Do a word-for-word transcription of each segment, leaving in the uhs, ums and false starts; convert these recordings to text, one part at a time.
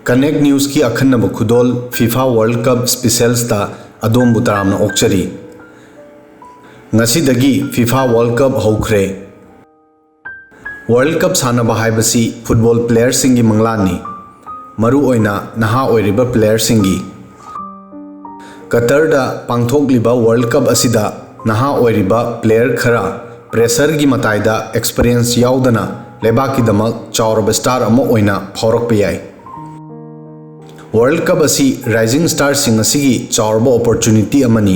Connect Newsꯀꯤ ꯑꯈꯟꯅꯕ ꯈꯨꯗꯣꯜ FIFA World Cup Specialsꯇ ꯑꯗꯣꯝꯕꯨ ꯇꯔꯥꯝꯅ ꯑꯣꯛꯆꯔꯤ꯫ ꯉꯁꯤꯗꯒꯤ FIFA World Cup ꯍꯧꯈ꯭ꯔꯦ꯫ World Cup ꯁꯥꯟꯅꯕ ꯍꯥꯏꯕꯁꯤ football playerꯁꯤꯡꯒꯤ ꯃꯪꯂꯥꯟꯅꯤ, ꯃꯔꯨꯑꯣꯏꯅ ꯅꯍꯥ ꯑꯣꯏꯔꯤꯕ playerꯁꯤꯡꯒꯤ꯫ ꯀꯇꯔꯗ ꯄꯥꯡꯊꯣꯛꯂꯤꯕ World Cup ꯑꯁꯤꯗ ꯅꯍꯥ ꯑꯣꯏꯔꯤꯕ player ꯈꯔ pressureꯒꯤ ꯃꯇꯥꯏꯗ experience ꯌꯥꯎꯗꯅ ꯂꯩꯕꯥꯛꯀꯤꯗꯃꯛ ꯆꯥꯎꯔꯕ star ꯑꯃ ꯑꯣꯏꯅ ꯐꯥꯎꯔꯛꯄ ꯌꯥꯏ꯫ World Cup ꯑꯁꯤ rising starꯁꯤꯡ ꯑꯁꯤꯒꯤ ꯆꯥꯎꯔꯕ opportunity ꯑꯃꯅꯤ꯫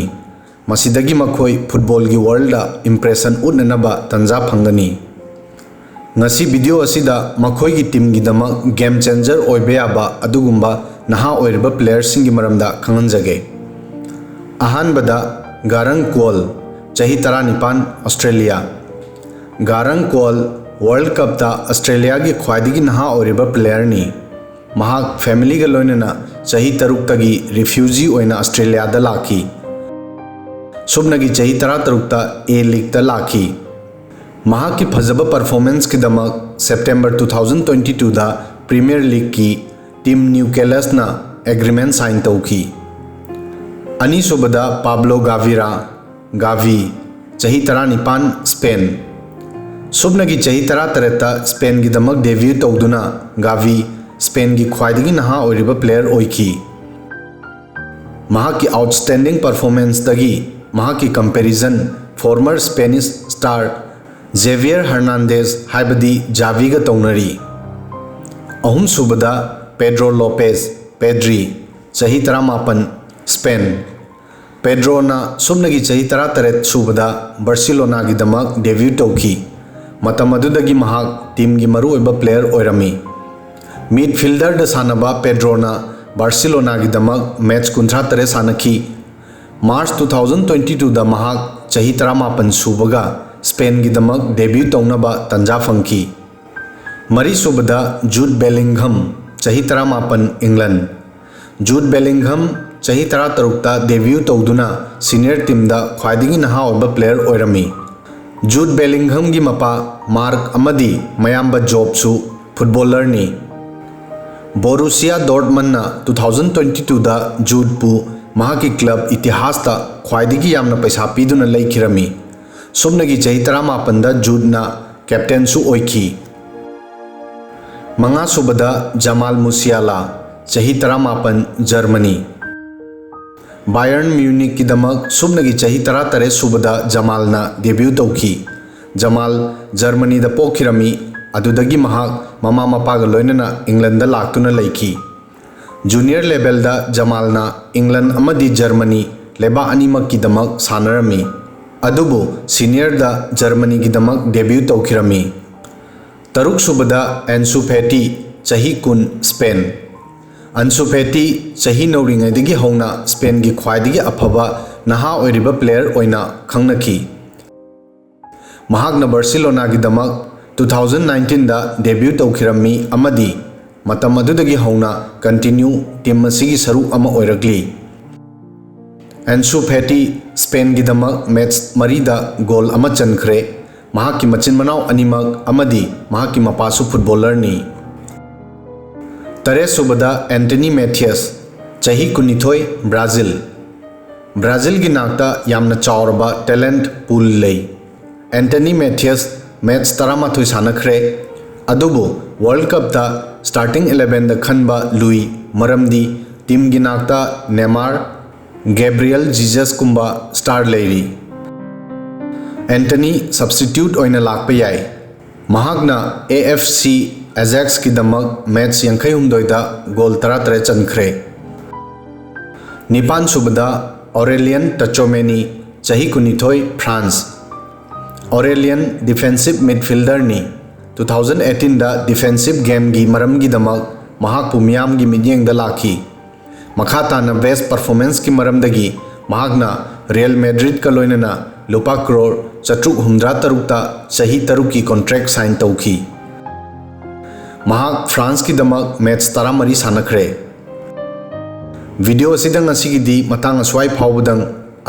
ꯃꯁꯤꯗꯒꯤ ꯃꯈꯣꯏ footballꯒꯤ worldꯗ impression ꯎꯠꯅꯅꯕ ꯇꯟꯖꯥ ꯐꯪꯒꯅꯤ꯫ ꯉꯁꯤ video ꯑꯁꯤꯗ ꯃꯈꯣꯏꯒꯤ teamꯒꯤꯗꯃꯛ game changer ꯑꯣꯏꯕ ꯌꯥꯕ ꯑꯗꯨꯒꯨꯝꯕ ꯅꯍꯥ ꯑꯣꯏꯔꯤꯕ playerꯁꯤꯡꯒꯤ ꯃꯔꯝꯗ ꯈꯪꯍꯟꯖꯒꯦ꯫ ꯑꯍꯥꯟꯕꯗ, ꯒꯥꯔꯪ ꯀꯣꯜ, ꯆꯍꯤ ꯇꯔꯥꯅꯤꯄꯥꯟ, Australia꯫ ꯒꯥꯔꯪ ꯀꯣꯜ World Cupꯇ Australiaꯒꯤ ꯈ꯭ꯋꯥꯏꯗꯒꯤ ꯅꯍꯥ ꯑꯣꯏꯔꯤꯕ playerꯅꯤ꯫ ꯃꯍꯥꯛ familyꯒ ꯂꯣꯏꯅꯅ ꯆꯍꯤ ꯇꯔꯨꯛꯇꯒꯤ refugee ꯑꯣꯏꯅ Australiaꯗ ꯂꯥꯛꯈꯤ꯫ ꯁꯨꯞꯅꯒꯤ ꯆꯍꯤ ꯇꯔꯥꯇꯔꯨꯛꯇ A Leagueꯇ ꯂꯥꯛꯈꯤ꯫ ꯃꯍꯥꯛꯀꯤ ꯐꯖꯕ performanceꯀꯤꯗꯃꯛ September two thousand twenty twoꯗ Premier Leagueꯀꯤ team Newcastleꯅ agreement sign ꯇꯧꯈꯤ꯫ ꯑꯅꯤꯁꯨꯕꯗ, ꯄꯥꯕ꯭ꯂꯣ ꯒꯥꯚꯤꯔꯥ, ꯒꯥꯚꯤ, ꯆꯍꯤ ꯇꯔꯥꯅꯤꯄꯥꯟ, Spain꯫ ꯁꯨꯞꯅꯒꯤ ꯆꯍꯤ ꯇꯔꯥꯇꯔꯦꯠꯇ Spainꯒꯤꯗꯃꯛ debut ꯇꯧꯗꯨꯅ ꯒꯥꯚꯤ Spainꯒꯤ ꯈ꯭ꯋꯥꯏꯗꯒꯤ ꯅꯍꯥ ꯑꯣꯏꯔꯤꯕ player ꯑꯣꯏꯈꯤ꯫ ꯃꯍꯥꯛꯀꯤ outstanding performanceꯗꯒꯤ ꯃꯍꯥꯛꯀꯤ comparison former Spanish star Javier Hernandez ꯍꯥꯏꯕꯗꯤ ꯖꯥꯚꯤꯒ ꯇꯧꯅꯔꯤ꯫ ꯑꯍꯨꯝꯁꯨꯕꯗ, ꯄꯦꯗ꯭ꯔꯣ ꯂꯣꯄꯦꯖ, ꯄꯦꯗ꯭ꯔꯤ, ꯆꯍꯤ ꯇꯔꯥꯃꯥꯄꯟ, Spain꯫ ꯄꯦꯗ꯭ꯔꯣꯅ ꯁꯨꯞꯅꯒꯤ ꯆꯍꯤ ꯇꯔꯥꯇꯔꯦꯠ ꯁꯨꯕꯗ Barcelonaꯒꯤꯗꯃꯛ debut ꯇꯧꯈꯤ꯫ ꯃꯇꯝ ꯑꯗꯨꯗꯒꯤ ꯃꯍꯥꯛ teamꯒꯤ ꯃꯔꯨꯑꯣꯏꯕ player ꯑꯣꯏꯔꯝꯃꯤ꯫ Midfielderꯗ ꯁꯥꯟꯅꯕ ꯄꯦꯗ꯭ꯔꯣꯅ Barcelonaꯒꯤꯗꯃꯛ match ꯀꯨꯟꯊ꯭ꯔꯥ ꯇꯔꯦꯠ ꯁꯥꯟꯅꯈꯤ꯫ March two thousand twenty twoꯗ ꯃꯍꯥꯛ ꯆꯍꯤ ꯇꯔꯥꯃꯥꯄꯟ ꯁꯨꯕꯒ Spainꯒꯤꯗꯃꯛ debut ꯇꯧꯅꯕ ꯇꯟꯖꯥ ꯐꯪꯈꯤ꯫ ꯃꯔꯤꯁꯨꯕꯗ, ꯖꯨꯗ ꯕꯦꯂꯤꯡꯍꯝ, ꯆꯍꯤ ꯇꯔꯥꯃꯥꯄꯟ, England꯫ ꯖꯨꯗ ꯕꯦꯂꯤꯡꯍꯝ ꯆꯍꯤ ꯇꯔꯥꯇꯔꯨꯛꯇ debut ꯇꯧꯗꯨꯅ senior teamꯗ ꯈ꯭ꯋꯥꯏꯗꯒꯤ ꯅꯍꯥ ꯑꯣꯏꯕ player ꯑꯣꯏꯔꯝꯃꯤ꯫ ꯖꯨꯗ ꯕꯦꯂꯤꯡꯍꯝꯒꯤ ꯃꯄꯥ ꯃꯥꯔꯛ ꯑꯃꯗꯤ ꯃꯌꯥꯝꯕ ꯖꯣꯕꯁꯨ footballerꯅꯤ꯫ ꯕꯣꯔꯨꯁꯤꯌꯥ ꯗꯣꯔꯠꯃꯟꯅ ꯇꯨ ꯊꯥꯎꯖꯟ ꯇ꯭ꯋꯦꯟꯇꯤ ꯇꯨꯗ ꯖꯨꯗꯄꯨ ꯃꯍꯥꯛꯀꯤ ꯀ꯭ꯂꯕ ꯏꯇꯤꯍꯥꯁꯇ ꯈ꯭ꯋꯥꯏꯗꯒꯤ ꯌꯥꯝꯅ ꯄꯩꯁꯥ ꯄꯤꯗꯨꯅ ꯂꯩꯈꯤꯔꯝꯃꯤ꯫ ꯁꯨꯞꯅꯒꯤ ꯆꯍꯤ ꯇꯔꯥꯃꯥꯄꯟꯗ ꯖꯨꯗꯅ ꯀꯦꯞꯇꯦꯟꯁꯨ ꯑꯣꯏꯈꯤ꯫ ꯃꯉꯥꯁꯨꯕꯗ ꯖꯃꯥꯜ ꯃꯨꯁꯤꯌꯥꯂꯥ, ꯆꯍꯤ ꯇꯔꯥꯃꯥꯄꯟ, ꯖꯔꯃꯅꯤ꯫ ꯕꯥꯌꯔꯟ ꯃ꯭ꯌꯨꯅꯤꯛꯀꯤꯗꯃꯛ ꯁꯨꯞꯅꯒꯤ ꯆꯍꯤ ꯇꯔꯥꯇꯔꯦꯠ ꯁꯨꯕꯗ ꯖꯃꯥꯜꯅ ꯗꯦꯕ꯭ꯌꯨ ꯇꯧꯈꯤ꯫ ꯖꯃꯥꯜ ꯖꯔꯃꯅꯤꯗ ꯄꯣꯛꯈꯤꯔꯝꯃꯤ, ꯑꯗꯨꯗꯒꯤ ꯃꯍꯥꯛ ꯃꯃꯥ ꯃꯄꯥꯒ ꯂꯣꯏꯅꯅ ꯏꯪꯂꯟꯗ ꯂꯥꯛꯇꯨꯅ ꯂꯩꯈꯤ꯫ ꯖꯨꯅꯤꯌꯔ ꯂꯦꯚꯦꯜꯗ ꯖꯃꯥꯜꯅ ꯏꯪꯂꯟ ꯑꯃꯗꯤ ꯖꯔꯃꯅꯤ ꯂꯩꯕꯥꯛ ꯑꯅꯤꯃꯛꯀꯤꯗꯃꯛ ꯁꯥꯟꯅꯔꯝꯃꯤ, ꯑꯗꯨꯕꯨ ꯁꯤꯅꯤꯌꯔꯗ ꯖꯔꯃꯅꯤꯒꯤꯗꯃꯛ ꯗꯦꯕ꯭ꯌꯨ ꯇꯧꯈꯤꯔꯝꯃꯤ꯫ ꯇꯔꯨꯛꯁꯨꯕꯗ ꯑꯦꯟꯁꯨ ꯐꯦꯇꯤ, ꯆꯍꯤ ꯀꯨꯟ, ꯁ꯭ꯄꯦꯟ꯫ ꯑꯟꯁꯨ ꯐꯦꯇꯤ ꯆꯍꯤ ꯅꯧꯔꯤꯉꯩꯗꯒꯤ ꯍꯧꯅ ꯁ꯭ꯄꯦꯟꯒꯤ ꯈ꯭ꯋꯥꯏꯗꯒꯤ ꯑꯐꯕ ꯅꯍꯥ ꯑꯣꯏꯔꯤꯕ ꯄ꯭ꯂꯦꯌꯔ ꯑꯣꯏꯅ ꯈꯪꯅꯈꯤ꯫ ꯃꯍꯥꯛꯅ ꯕꯥꯔꯁꯤꯂꯣꯅꯥꯒꯤꯗꯃꯛ ꯇꯨ ꯊꯥꯎꯖꯟ ꯅꯥꯏꯟꯇꯤꯟꯗ ꯗꯦꯕ꯭ꯌꯨ ꯇꯧꯈꯤꯔꯝꯃꯤ ꯑꯃꯗꯤ ꯃꯇꯝ ꯑꯗꯨꯗꯒꯤ ꯍꯧꯅ ꯀꯟꯇꯤꯅ꯭ꯌꯨ ꯇꯤꯝ ꯑꯁꯤꯒꯤ ꯁꯔꯨꯛ ꯑꯃ ꯑꯣꯏꯔꯛꯂꯤ꯫ ꯑꯦꯟꯁꯨ ꯐꯦꯇꯤ ꯁ꯭ꯄꯦꯟꯒꯤꯗꯃꯛ ꯃꯦꯆ ꯃꯔꯤꯗ ꯒꯣꯜ ꯑꯃ ꯆꯟꯈ꯭ꯔꯦ꯫ ꯃꯍꯥꯛꯀꯤ ꯃꯆꯤꯟ ꯃꯅꯥꯎ ꯑꯅꯤꯃꯛ ꯑꯃꯗꯤ ꯃꯍꯥꯛꯀꯤ ꯃꯄꯥꯁꯨ ꯐꯨꯠꯕꯣꯂꯔꯅꯤ꯫ ꯇꯔꯦꯠꯁꯨꯕꯗ ꯑꯦꯟꯇꯅꯤ ꯃꯦꯊꯤꯌꯁ, ꯆꯍꯤ ꯀꯨꯟꯅꯤꯊꯣꯏ, ꯕ꯭ꯔꯥꯖꯤꯜ꯫ ꯕ꯭ꯔꯥꯖꯤꯜꯒꯤ ꯅꯥꯛꯇ ꯌꯥꯝꯅ ꯆꯥꯎꯔꯕ ꯇꯦꯂꯦꯟꯠ ꯄꯨꯜ ꯂꯩ꯫ ꯑꯦꯟꯇꯅꯤ ꯃꯦꯊꯤꯌꯁ ꯃꯦꯆ ꯇꯔꯥꯃꯥꯊꯣꯏ ꯁꯥꯟꯅꯈ꯭ꯔꯦ, ꯑꯗꯨꯕꯨ ꯋꯥꯔꯜꯗ ꯀꯞꯇ ꯁ꯭ꯇꯥꯔꯇꯤꯡ ꯏꯂꯦꯚꯦꯟꯗ ꯈꯟꯕ ꯂꯨꯏ, ꯃꯔꯝꯗꯤ ꯇꯤꯝꯒꯤ ꯅꯥꯛꯇ ꯅꯦꯃꯥꯔ, ꯒꯦꯕ꯭ꯔꯤꯌꯦꯜ ꯖꯤꯖꯁꯀꯨꯝꯕ ꯁ꯭ꯇꯥꯔ ꯂꯩꯔꯤ꯫ ꯑꯦꯟꯇꯅꯤ ꯁꯕꯁ꯭ꯇꯤꯇ꯭ꯌꯨꯠ ꯑꯣꯏꯅ ꯂꯥꯛꯄ ꯌꯥꯏ꯫ ꯃꯍꯥꯛꯅ ꯑꯦ ꯑꯦꯐ ꯁꯤ ꯑꯦꯖꯦꯛꯁꯀꯤꯗꯃꯛ ꯃꯦꯆ ꯌꯥꯡꯈꯩ ꯍꯨꯝꯗꯣꯏꯗ ꯒꯣꯜ ꯇꯔꯥꯇꯔꯦꯠ ꯆꯟꯈ꯭ꯔꯦ꯫ ꯅꯤꯄꯥꯟꯁꯨꯕꯗ ꯑꯣꯔꯦꯂꯤꯌꯟ ꯇꯆꯣꯃꯦꯅꯤ, ꯆꯍꯤ ꯀꯨꯟꯅꯤꯊꯣꯏ, ꯐ꯭ꯔꯥꯟꯁ꯫ ꯑꯣꯔꯦꯂꯤꯌꯟ ꯗꯤꯐꯦꯟꯁꯤꯞ ꯃꯤꯗꯐꯤꯜꯗꯔꯅꯤ꯫ ꯇꯨ ꯊꯥꯎꯖꯟ ꯑꯩꯠꯇꯤꯟꯗ ꯗꯤꯐꯦꯟꯁꯤꯞ ꯒꯦꯝꯒꯤ ꯃꯔꯝꯒꯤꯗꯃꯛ ꯃꯍꯥꯛꯄꯨ ꯃꯤꯌꯥꯝꯒꯤ ꯃꯤꯠꯌꯦꯡꯗ ꯂꯥꯛꯈꯤ꯫ ꯃꯈꯥ ꯇꯥꯅ ꯕꯦꯁ ꯄꯔꯐꯣꯔꯃꯦꯟꯁꯀꯤ ꯃꯔꯝꯗꯒꯤ ꯃꯍꯥꯛꯅ ꯔꯤꯌꯦꯜ ꯃꯦꯗ꯭ꯔꯤꯗꯀ ꯂꯣꯏꯅꯅ ꯂꯨꯄꯥ ꯀ꯭ꯔꯣꯔ ꯆꯥꯇ꯭ꯔꯨꯛ ꯍꯨꯝꯗ꯭ꯔꯥ ꯇꯔꯨꯛꯇ ꯆꯍꯤ ꯇꯔꯨꯛꯀꯤ ꯀꯣꯟꯇ꯭ꯔꯦꯛ ꯁꯥꯏꯟ ꯇꯧꯈꯤ꯫ ꯃꯍꯥꯛ ꯐ꯭ꯔꯥꯟꯁꯀꯤꯗꯃꯛ ꯃꯦꯆ ꯇꯔꯥꯃꯔꯤ ꯁꯥꯟꯅꯈ꯭ꯔꯦ꯫ ꯚꯤꯗꯤꯑꯣ ꯑꯁꯤꯗ ꯉꯁꯤꯒꯤꯗꯤ ꯃꯇꯥꯡ ꯑꯁ꯭ꯋꯥꯏ ꯐꯥꯎꯕꯗꯪ꯫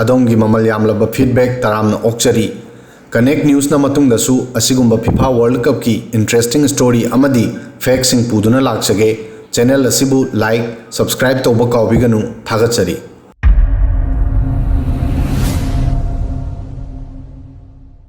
ꯑꯗꯣꯝꯒꯤ ꯃꯃꯜ ꯌꯥꯝꯂꯕ ꯐꯤꯗꯕꯦꯛ ꯇꯔꯥꯝꯅ ꯑꯣꯛꯆꯔꯤ꯫ ꯀꯅꯦꯛ ꯅ꯭ꯌꯨꯁꯅ ꯃꯇꯨꯡꯗꯁꯨ ꯑꯁꯤꯒꯨꯝꯕ ꯐꯤꯐꯥ ꯋꯥꯔꯜꯗ ꯀꯞꯀꯤ ꯏꯟꯇꯔꯦꯁꯇꯤꯡ ꯁ꯭ꯇꯣꯔꯤ ꯑꯃꯗꯤ ꯐꯦꯛꯁꯤꯡ ꯄꯨꯗꯨꯅ ꯂꯥꯛꯆꯒꯦ꯫ ꯆꯦꯅꯦꯜ ꯑꯁꯤꯕꯨ ꯂꯥꯏꯛ, ꯁꯕꯁꯀ꯭ꯔꯥꯏꯕ ꯇꯧꯕ ꯀꯥꯎꯕꯤꯒꯅꯨ꯫ ꯊꯥꯒꯠꯆꯔꯤ꯫